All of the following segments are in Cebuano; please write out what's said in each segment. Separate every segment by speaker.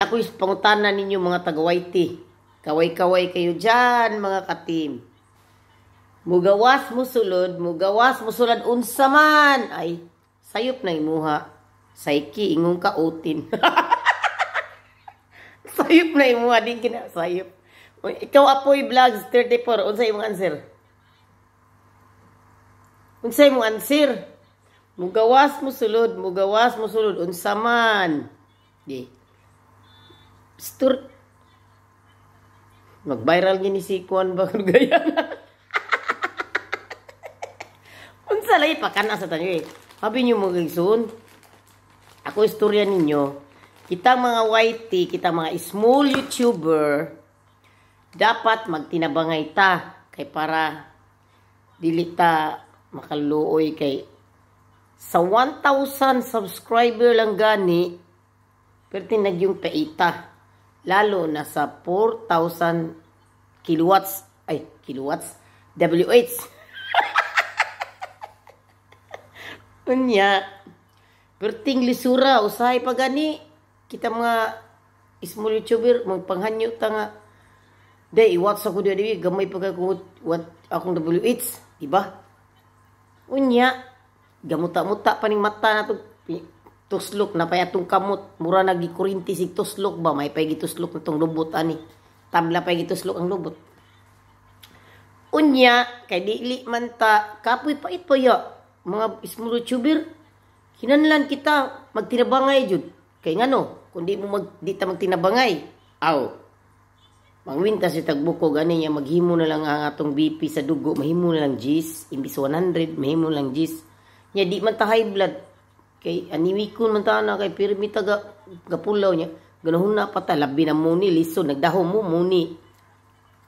Speaker 1: Ako pangutana ninyo, mga taga-YT. Kaway-kaway kayo dyan, mga ka-team. Mugawas mo sulod, mugawas mo sulod, unsa man. Ay, sayop na imuha. Saiki, ingong kautin. Sayop na imuha, di kina sayop. Ikaw, Apoy Vlogs 34, unsa imong answer? Unsa imong answer? Mugawas mo sulod, mugawas mo sulod, unsa man. Di. Stur mag-viral gini si Kuan ba gaya na. Unsa lay pa kana sa tanyo eh. Habi niyo mga igsoon. Ako istorya ninyo. Kita mga YT, kita mga small YouTuber, dapat magtinabangay ta kay para dili ta makaluoy, kay sa 1,000 subscriber lang gani pero tinag yung paita, lalo na sa 4,000 kilowatts, ay, kilowatts, WH. Unya perting lisura usahay pa gani kita mga small YouTuber magpanghanyo ta nga day i-watch ako di gamay pa ko what akong WH, di ba? Unya gamuta-muta pa ning mata na to, tuslok na pa atong kamot, mura nagi kuryente sig tuslok ba, may pay gituslok na tong lubot ani, tabla pay gituslok ang lubot. Unya kay dili man ta kapoy pait pa ya mga small YouTuber, kinanlan kita magtinabangay jud, kay ngano kun di mo mag di ta magtinabangay, aw mangwinta si tagbuko gani niya, maghimo na lang ang atong BP sa dugo, mahimo na lang G's imbis 100, mahimo na lang G's nya. Di man ta high blood kay animikon man ta na kay pirmi ta gapulaw niya, ganahon na pa ta, labi na muni lisod nagdaho mo muni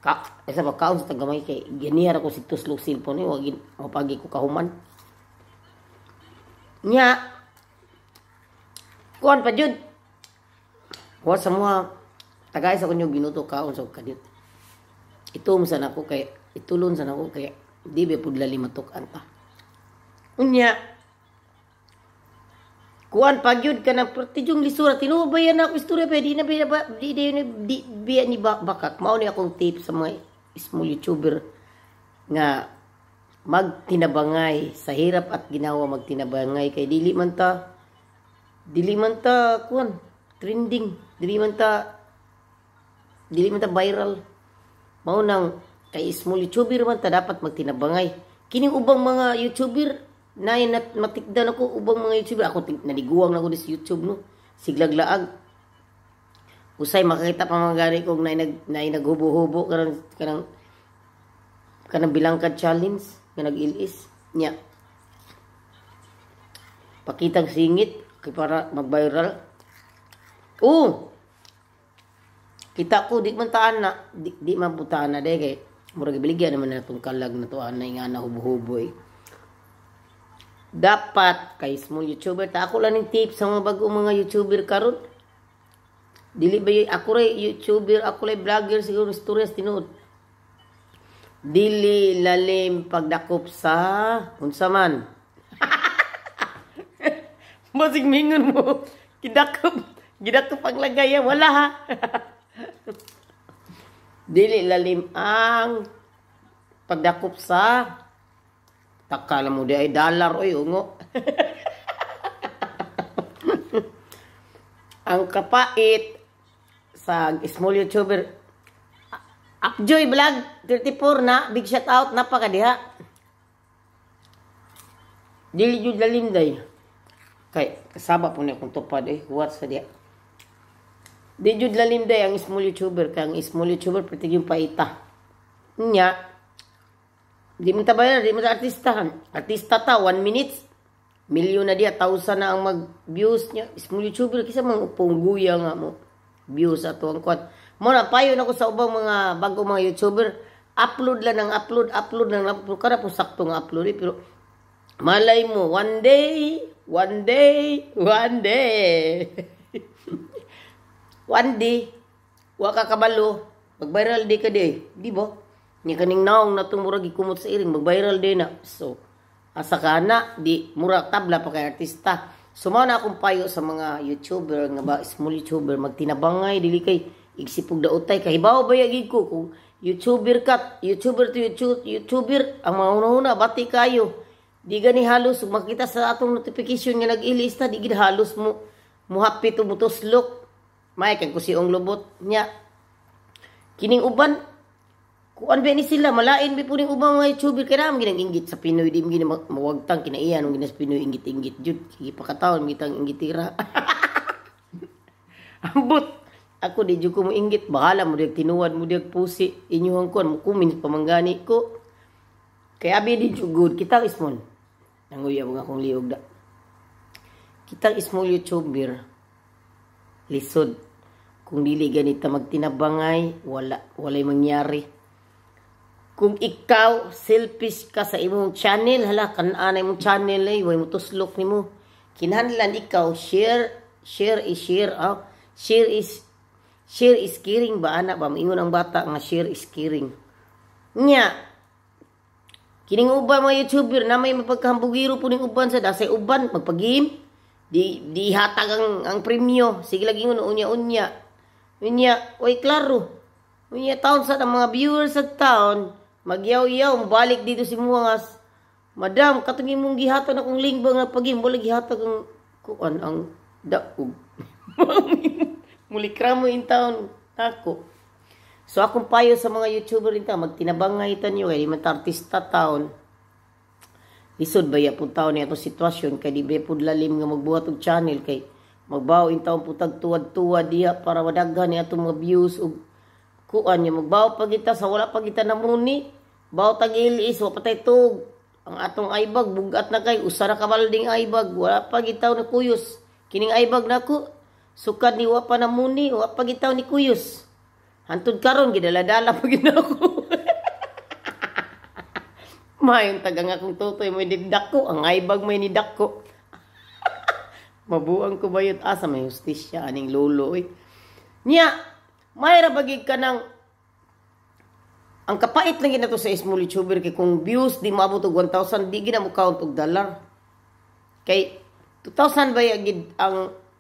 Speaker 1: ka esa ba kaon sa tagamay, kay ganihar ako si tuslok cellphone eh, wagin mapagi ko kahuman nya. Kuan pa jud wa sa mga tagay sa kunyo ginuto kaon sa kadit ito mo sa nako, kay itulon sa nako, kay di ba pud lali matuk-an ta. Unya kuan pa gyud ka ng pertijong lisura, tinuod ba yan ako istorya pa di na ba di di di biya ni bakak. Mao ni akong tip sa mga small YouTuber nga magtinabangay sa hirap at ginawa, magtinabangay kay dili man ta kuan trending, dili man ta viral. Mao nang kay small YouTuber man ta, dapat magtinabangay. Kining ubang mga YouTuber nay nat matikdan ako ubang mga YouTuber, ako naliguang na ako sa YouTube no, siglaglaag usay makakita pa mga gani kog nay naghubo-hubo kanang kanang kanang bilangkad challenge nga nag-ilis nya, pakitang singit kay para mag-viral. Oh, kita ko di man taan na di man putaan na day, kay murag gibaligya naman na tong kalag na to anay nga na hubo-hubo eh. Dapat kay small YouTuber ta, ako lang ning tips sa mga bag-ong mga YouTuber karon. Dili ba ako ray YouTuber, ako lay vlogger siguro istorya tinuod. Dili lalim pagdakop sa unsa man. Masig mingon mo, gidakop, gidakop ang lagay, wala ha. Dili lalim ang pagdakop sa takala mo di ay dollar oy ungo. Ang kapait sa small YouTuber Upjoy Vlog 34 na big shout out na pa ka diha. Dili jud lalim day. Kay kasaba po ni akong tupad eh, what sa diha. Di jud lalim day ang small YouTuber, kay ang small YouTuber pwede yung paita. Nya di man ta bayar, di man ta artista. Artista ta 1 minute milyon na diya, thousand na ang mag-views niya. Small YouTuber kisa mang upong guya nga mo views ato ang kwan. Mo na payo na ko sa ubang mga bago mga YouTuber, upload lang ng upload, upload lang upload, kada po sakto nga upload eh, pero malay mo one day, one day, one day. One day wa ka kabalo, mag-viral di ka di, di ba? Nya kaning naong natong murag gikumot sa iring, mag-viral din na. So, asa ka na, di mura tabla pa kay artista. So mao na akong payo sa mga YouTuber nga ba, small YouTuber, magtinabangay, dili kay igsipog daotay. Kahibaw ba gid ko kung YouTuber ka, YouTuber to YouTube, YouTuber ang mga una-una bati kayo. Di gani halos makita sa atong notification nga nag-ilista, di gid halos mo muhapit o mutuslok. May kag kusiong lubot nya. Kining uban kuan ba ni sila, malain ba po ning ubang mga YouTuber kay naman ginang inggit sa Pinoy, di mo mawagtang kinaiyan nung ginas Pinoy inggit-inggit jud gipakataon mitang inggitira. Ambot ako, di jud ko mo inggit, bahala mo diag tinuad mo diag pusi inyuhang kuan mo kumin pamanggani ko kay abi di jud good kitang small nanguyab nga akong liog da kitang small YouTuber lisod kung dili ganita magtinabangay, wala walay mangyari. Kung ikaw selfish ka sa imong channel, hala, kananay imong channel eh, way mo tuslok nimo. Kinahanglan ikaw share, share is share, ah. Share is caring ba ana ba, maingon ang bata nga share is caring. Nya kining uban mga YouTuber na may mapagkahambugiro po ning uban sa dasay uban magpagim di di hatag ang premyo, sige lagi ingon unya-unya unya, oy klaro unya taon sa ang mga viewers sa taon magyaw-yaw balik dito si mga madam katong imong gihatag na kong link ba nga pagim wala gihatag ang kuan ang daog mulikramo in taon ako. So akong payo sa mga YouTuber rin ta, magtinabangay tanyo kay di man ta artista taon. Lisod ba ya pud taon ni atong sitwasyon kay di ba pud lalim nga magbuhat og channel kay magbaw in taon putag tuwad-tuwad diha para madaghan ni atong mga views ug kuan niya magbaw pa kita sa wala pa kita namuni. Baw tag ilis wa patay tug ang atong aybag bugat na kay usa ra ka balding aybag wala pa gitaw na kuyos. Kining aybag nako sukad ni wa pa namuni, wa pa gitaw ni kuyos. Hantud karon gidala-dala pa gid ako. Mayon tagang akong tutoy mo dako ang aybag may ni dako. Mabuang ko bayot asa may hustisya aning lolo oy. Nya may ra bagig ka ng ang kapait lang ginato sa small YouTuber kay kung views di maabot og 1,000 di gina mo count og dollar. Kay 2,000 ba gid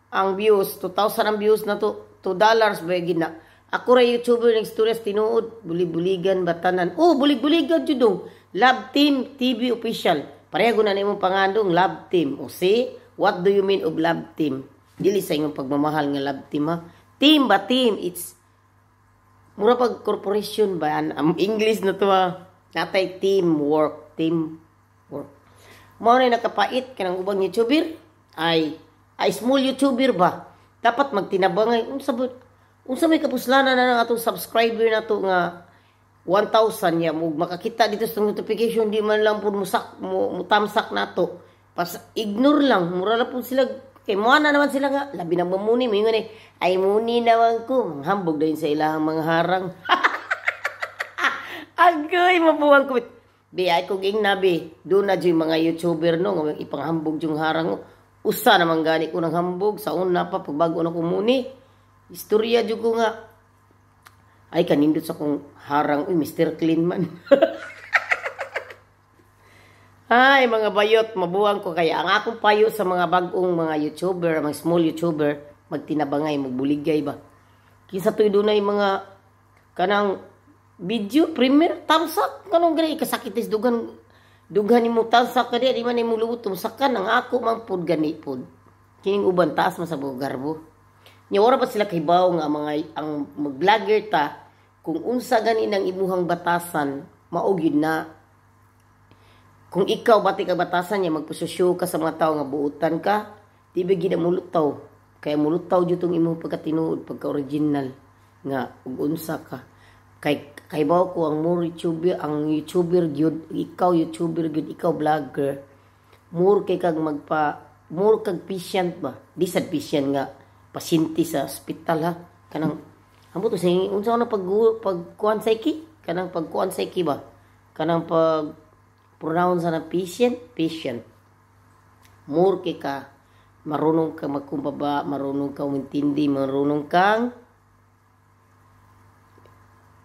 Speaker 1: ang views, 2,000 ang views na to, $2 ba gid na. Ako ra YouTuber ng stories tinuod, bulig-buligan batanan. Oh, bulig-buligan jud dong. Love Team TV Official. Pareho na nimong pangandong Love Team. O see, what do you mean of love team? Dili sa imong pagmamahal nga love team ha. Team ba team? It's mura pag corporation ba ang English na to ha. Natay teamwork, team work. Mao na nakapait kanang ubang YouTuber ay small YouTuber ba? Dapat magtinabangay unsa ba unsa may kapuslanan na ng atong subscriber na to nga 1,000 ya mo makakita dito sa notification di man lang pud musak mo mutamsak nato. Pas ignore lang, mura na pud sila kay mo na naman sila nga labi na mamuni moingon eh ay muni naman ko hambog dayon sa ilahang mga harang. Agoy mabuang ko. Bi ay kog ingna bi, do na jud mga YouTuber no nga ipanghambog yung harang. Usa naman gani ko nang hambog sa una pa pagbago na ko muni. Istorya jud ko nga ay kanindot sa kong harang, uy Mr. Clean man. Ay mga bayot, mabuang ko kaya ang akong payo sa mga bag-ong mga YouTuber, mga small YouTuber, magtinabangay, magbuligay ba. Kinsa to'y dunay mga kanang video premiere tamsak kanong gani kasakitis dugan dughan nimo tamsak ka di man nimo lubot tumsakan ang ako man pud gani pud. Kining uban taas man sa garbo. Nya ora pa sila kahibaw nga mga ang mag-vlogger ta kung unsa gani nang imuhang batasan mao gyud na. Kung ikaw bati ka batasan niya magposisyon ka sa mga tao nga buutan ka, di ba gid mulutaw. Kaya mulutaw jud tong imong pagkatinuod, pagka-original nga ug unsa ka. Kay kahibaw ko ang more YouTuber, ang YouTuber gyud, ikaw YouTuber gyud, ikaw vlogger, more kay kag magpa more kag patient ba. Di sad patient nga pasyente sa ospital ha. Kanang ambot sa unsa na pag pagkuan sa iki, kanang pagkuan sa iki ba. Kanang pag pronounce na patient, patient. More kay ka marunong ka magkumbaba, marunong ka umintindi, marunong kang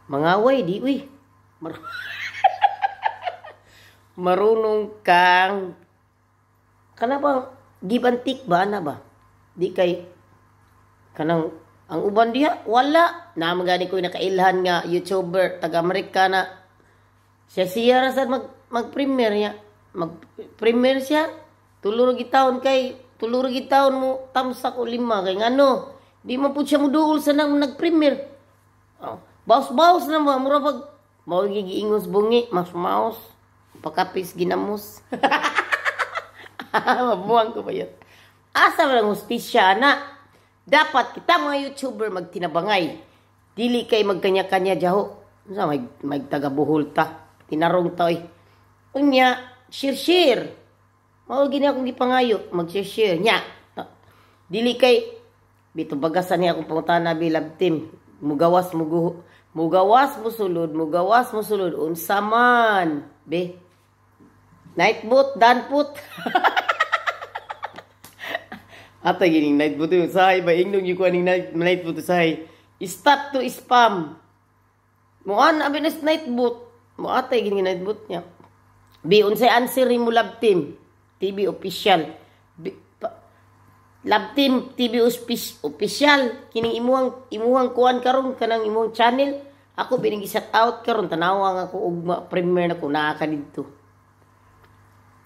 Speaker 1: mangaway di uy. Marunong kang kana bang Give and take ba ana ba? Di kay kanang ang uban diha wala na magani ko nakailhan nga YouTuber taga Amerika na siya siya ra sad mag premiere niya, mag premiere siya tulo ra gitawon, kay tulo ra gitawon mo tamsak o lima, kay ngano di man pud siya muduol sa nang nag-premiere. Oh, baos-baos na ba, mura pag mao giingon bungi, mas maos pakapis ginamos. Mabuang ko ba yun? Asa man ang hustisya na? Dapat kita mga YouTuber magtinabangay. Dili kay magkanya-kanya jaho. Unsa may taga Bohol ta. Tinarong ta oy. Unya, share share. Mao gini akong gipangayo, mag-share share nya. Dili kay bito bagasan niya akong pangutana bi, love team. Mugawas muguho, mugawas musulod, mugawas musulod unsa man. Be. Night boot, dan put. Ata gining night boot yung sahay ba ingnog yung kuaning night boot sahay. Stop to spam. Muan abi na night boot. Mo atay gining night boot niya. Bi, unsay answer mo, love team TV official? Bi, pa, love team TV official, kining imuhang kuan karon, kanang imuhang channel ako bining shout out karon, tanawa nga ko ugma premiere na ko naa ka didto.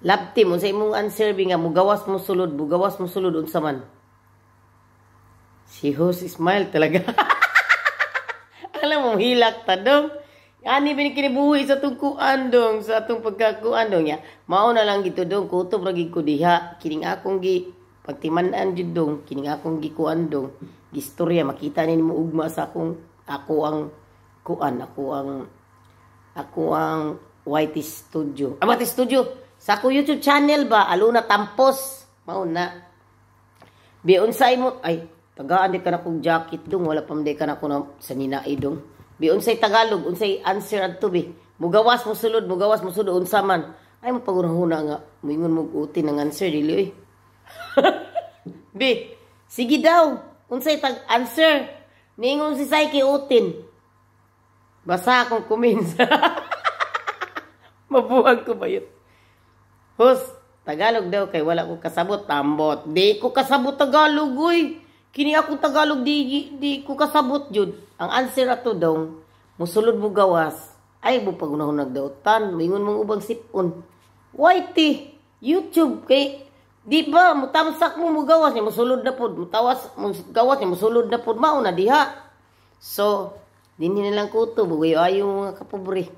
Speaker 1: Love team, unsa imong answer bi nga mugawas mo sulod, mugawas mo sulod unsa man? Si host smile talaga. Alam mo hilak ta dong. Ani bin kinibuhi sa atong kuan dong, sa atong pagkakuan dong ya. Mao na lang gito dong, kutob ra gid ko diha kining akong gi pagtiman-an jud dong, kining akong gikuan dong. Gistorya makita ni mo ugma sa akong ako ang kuan, ako ang YT Studio. Ah, YT Studio. Sa ako YouTube channel ba, Aluna Tampos. Mao na. Bi, unsay mo ay tagaan di ka na kong jacket dong, wala pa man di ka na ko na sa ninae dong. Bi, unsay Tagalog, unsay answer adto bi? Mugawas mo sulod, mugawas mo sulod unsa man? Ay mo pagunahuna nga moingon mo uti ng answer dili oy. Bi, sige daw. Unsay tag answer? Ningon si Saiki utin. Basa akong comments. Mabuhag ko ba yun? Host, Tagalog daw kay wala ko kasabot, tambot. Di ko kasabot Tagalog uy. Kini akong Tagalog di ko kasabot jud. Ang answer ato dong, musulod mo gawas. Ay mo pagunahon nagdaotan, moingon mong ubang sipon. YT, YouTube kay di ba mutamsak mo mugawas niya musulod na pod, mutawas mo gawas niya musulod na pod, mao na diha. So, dinhi na lang kutob, ayo mga kapobre.